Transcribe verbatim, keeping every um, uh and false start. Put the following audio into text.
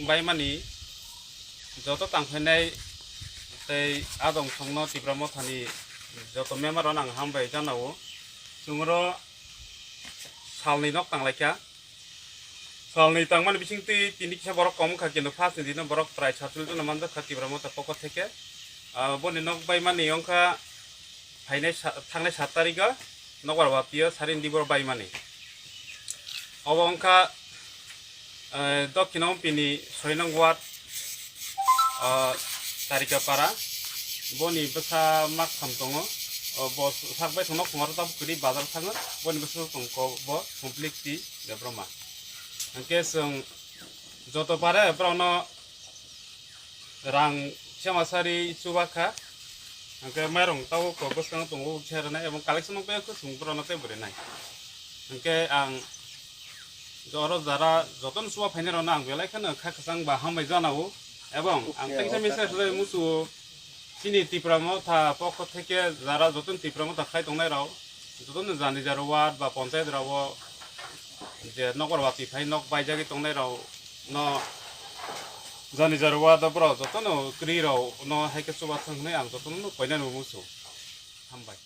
Baimani joto tangphainai tei adong songno Tipra Mothani joto member-o ang hambai janao. Chwngro salni nok tanglaikha. Salni tangmani bisingtwi tini kisa borok kom wngkha, kintu first ni dino borok prai satchollish jona manjakha Tipra Motha pokho theke. Ah, boni nok baimani wngkha phainai sa-, thangnai sat tarikho Nokbar Baptio Sarin Dibor baimani. Obo wngkha, eh, Dokkhin Ompini soi nong ward, ah, Tarikapara. Boni bwsa mak tham tongo. O bo sak bai thangno khumaro tabuk kwrwi bazar thango. Boni bwsa tong ko bo Complete T Debbarma. Hwnkhe chwng joto pare borokno rang sema sari chuba kha. Hwnkhe mairung tabuk ko bwskango tongo, se rwnai, ebong collection wngkhe chwng borokno tei bo rwnai. Hwnkhe ang oro jara jotono chuba phainai rokno ang belai kheno kha kwchang ba hambai janao. Ebong ang Okay, teisa okay. message rwui muchungo, chini Tipra Motha pokho theke jara jotono Tipra Motha khai tongnai rok, jotono jani jaro ward ba ponchayat rok o je nokbar bati phai nok baijagwi tongnai rok no jani jaro ward o borok jotono kwrwi rok no hai khe chuba thang hwnwi ang jotono no koinani muchungo. Hambai.